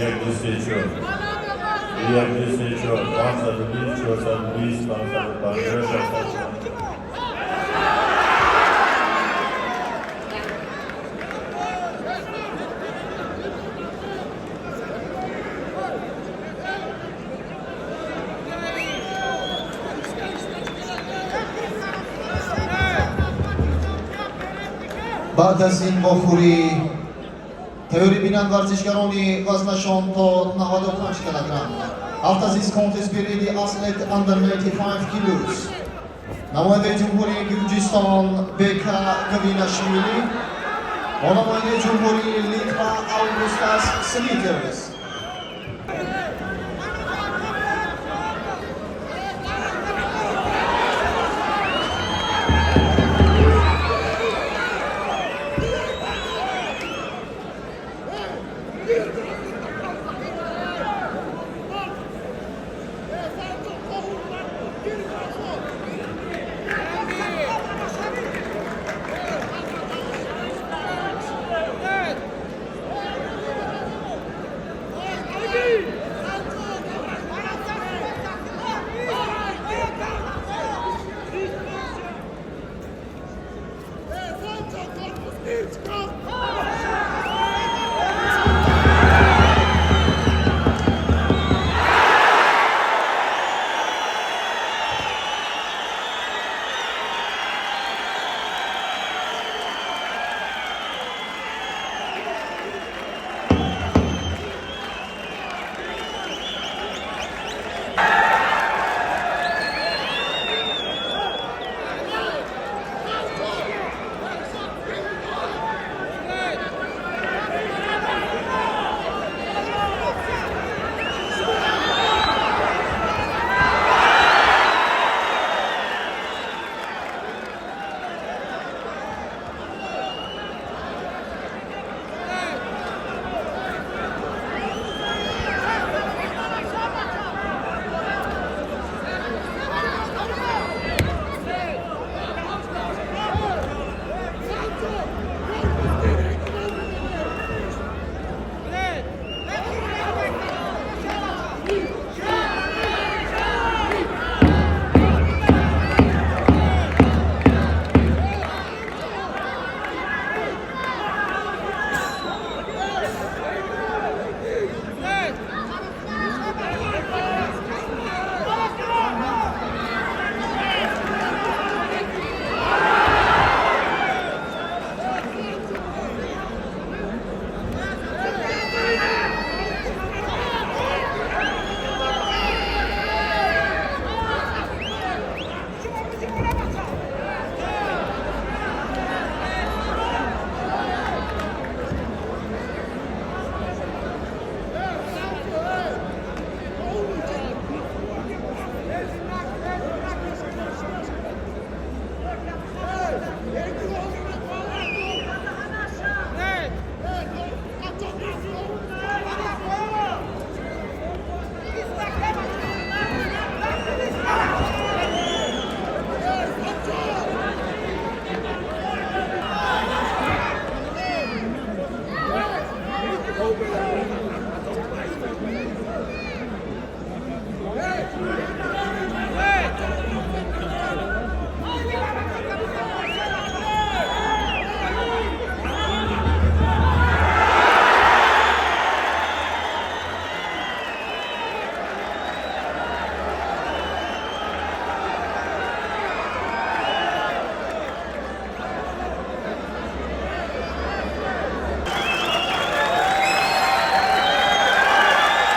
1, 2, 3, 4. 1, 2, 3, 4, 520, 420, 550, 600. Баъд аз ин вохӯрӣ тайёрӣ бинанд варзишгарони вазнашон то 95 килограмм. After this contest, be ready athlete under 95 kilos. Намояндаи Ҷумҳурии Гурҷистон Бека Гавинашвили ва намояндаи Ҷумҳурии Литва Августас Слитерс.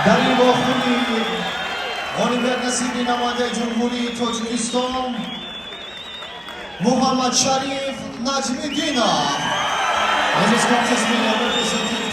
Дар ин вохӯрӣ ғолибият насиби намояндаи Ҷумҳурии Тоҷикистон Муҳаммадшариф Наҷмиддинов. This contest winner represented